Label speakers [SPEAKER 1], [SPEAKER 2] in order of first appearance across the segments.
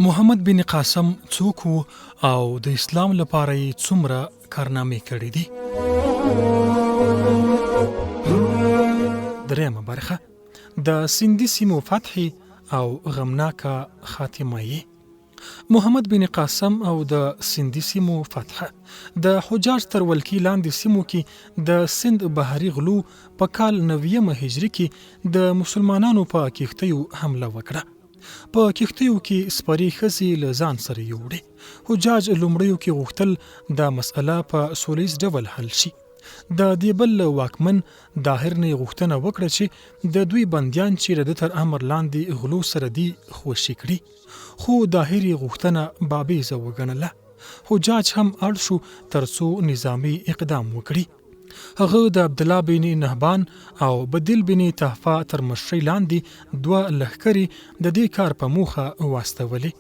[SPEAKER 1] محمد بن قاسم څوک وو او د اسلام لپاره یې څومره کارنامې کړې دي؟ درېیمه برخه د سیندي سیمو فتح او غمناکه خاتمه یې. محمد بن قاسم او د سیندي سیمو فتح. د حجاج تر ولکې لاندې سیمو کې د سند بحري غلو په کال نویمه هجري کې د مسلمانانو په کښتیو حمله وکړه. په کښتیو کې سپرې ښځې له ځان سره یوړې. حجاج لومړیو کې غوښتل دا مسئله په سولیز ډول حل شي. د دیبل له واکمن داهر نه یې غوښتنه وکړه چې د دوی بندیان چې د ده تر امر لاندې غلو سره دي خوشي کړي. خو داهر یې غوښتنه بابیزه وګڼله. حجاج هم اړ شو ترڅو نظامي اقدام وکړي. هغه د عبدالله بن نهبان او بدیل بن تحفه تر مشرۍ لاندې دوه لښکرې د دې کار په موخه واستولې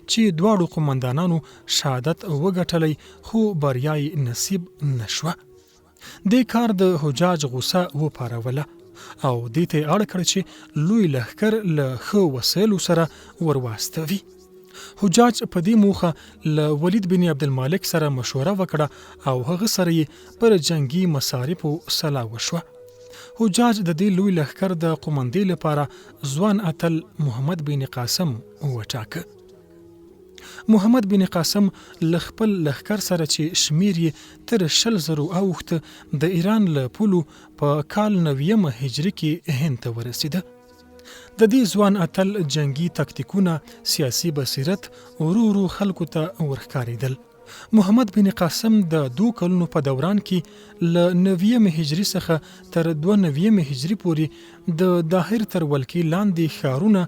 [SPEAKER 1] چې دواړو قومندانانو شهادت وګټلی خو بریا یې نصیب نه شوه. دې کار د حجاج غوسه وپاروله او دې ته یې اړ کړ چې لوی لښکر له ښه وسایلو سره ورواستوي. حجاج په دې موخه له ولید بن عبدالمالک سره مشوره وکړه او هغه سره یې پر جنګي مصارفو سلا وشوه. حجاج د دې لوی لښکر د قومندې لپاره ځوان اتل محمد بن قاسم وټاکه. محمد بن قاسم له خپل لښکر سره چې شمیر یې تر 20 زرو اوښت د ایران له پولو په کال نویمه هجري کې هند ته ورسیده. د دې ځوان اتل جنګي تاکتیکونه، سیاسي بصیرت ورو ورو خلکو ته ورښکارېدل. محمد بن قاسم د دوو کلونو په دوران کې له نویمې هجري څخه تر 92مې هجري پورې د داهر تر ولکې لاندې ښارونه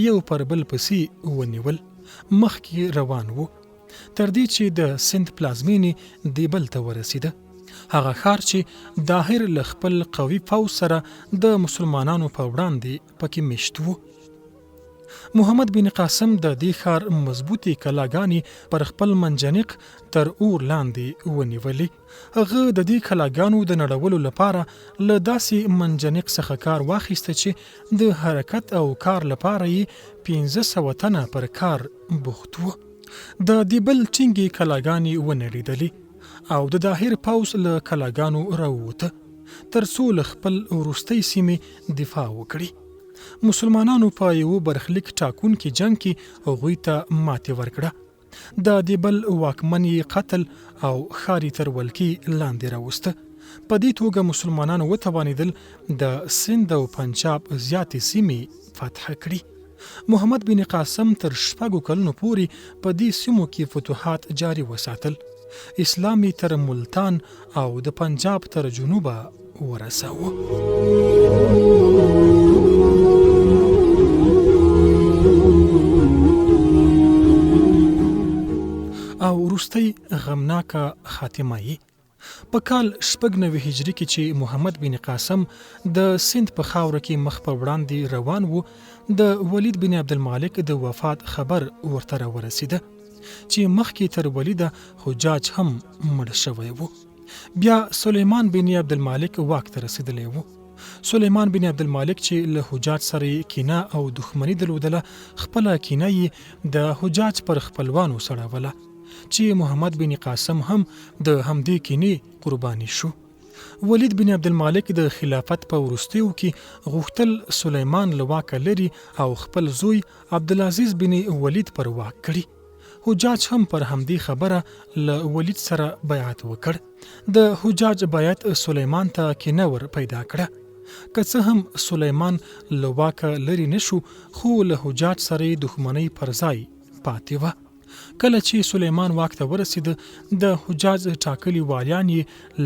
[SPEAKER 1] یو پر بل پسې ونیول، مخکې روان و، تر دې چې د سند پلازمېنې دیبل ته ورسېده، هغه ښار چې داهر له خپل قوي پوځ سره د مسلمانانو په وړاندې پکې مېشت و. محمد بن قاسم د دې ښار مضبوطې کلاګانې پر خپل منجنیق تر اور لاندې ونیولې. هغه د دې کلاګانو د نړولو لپاره له داسې منجنیق څخه کار واخیسته چې د حرکت او کار لپاره یې 500 تنه پر کار بوخت وو. د دیبل ټینګې کلاګانې ونړېدلې او د داهر پوځ له کلاګانو راووته ترڅو له خپل وروستۍ سیمې دفاع وکړي. مسلمانانو په یوه برخلیک ټاکونکي جنګ کې هغوی ته ماتې ورکړه. د دیبل واکمن یې قتل او ښار یې تر ولکې لاندې راوسته. په دې توګه مسلمانانو وتوانېدل د سند او پنجاب زیاتې سیمې فتح کړي. محمد بن قاسم تر شپږو کلونو پورې په دې سیمو کې فتوحات جاري وساتل. اسلام یې تر ملتان او د پنجاب تر جنوبه ورساوه. او وروستۍ غمناکه خاتمه یې په کال 96 هجري کې چې محمد بن قاسم د سند په خاوره کې مخ په وړاندې روان و، د ولید بن عبدالمالک د وفات خبر ورته راورسېده چې مخکې تر ولیده حجاج هم مړ شوی و. بیا سلیمان بن عبدالمالک واک ته رسېدلی و. سلیمان بن عبدالمالک چې له حجاج سره یې کینه او دښمني درلودله، خپله کینه یې د حجاج پر خپلوانو سړوله چې محمد بن قاسم هم د همدې کینې قرباني شو. ولید بن عبدالمالک د خلافت په وروستیو کې غوښتل سلیمان له واکه لرې او خپل زوی عبدالعزیز بن ولید پر واک کړي. حجاج هم پر همدې خبره له ولید سره بیعت وکړ. د حجاج بیعت سلیمان ته کینه ور پیدا کړه. که څه هم سلیمان له واکه لرې نه شو، خو له حجاج سره یې دښمنۍ پر ځای پاتې وه. کله چې سلیمان واک ته ورسېده، د حجاج ټاکلي والیان یې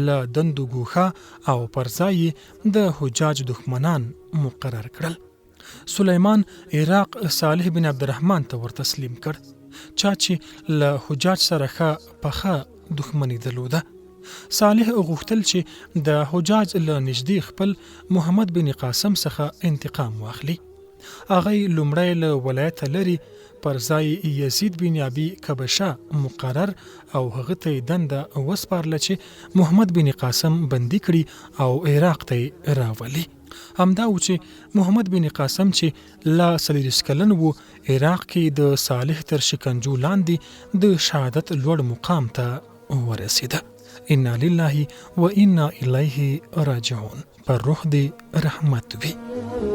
[SPEAKER 1] له دندو ګوښه او پر ځای یې د حجاج دښمنان مقرر کړل. سلیمان عراق صالح بن عبدالرحمن ته ور تسلیم کړ، چا چې له حجاج سره ښه پخه دښمني درلوده. صالح غوښتل چې د حجاج له نږدې خپل محمد بن قاسم څخه انتقام واخلي. هغه یې لومړی له ولایته لرې پر ځای یزید بن ابي کبشه مقرر او هغه ته یې دنده وسپارله چې محمد بن قاسم بندي کړي او عراق ته یې راولي. همدا و چې محمد بن قاسم چې لا 24 کلن و، عراق کې د صالح تر شکنجو لاندې د شهادت لوړ مقام ته ورسېده. انا لله و انا الیه راجعون. پر روح دې رحمت وي.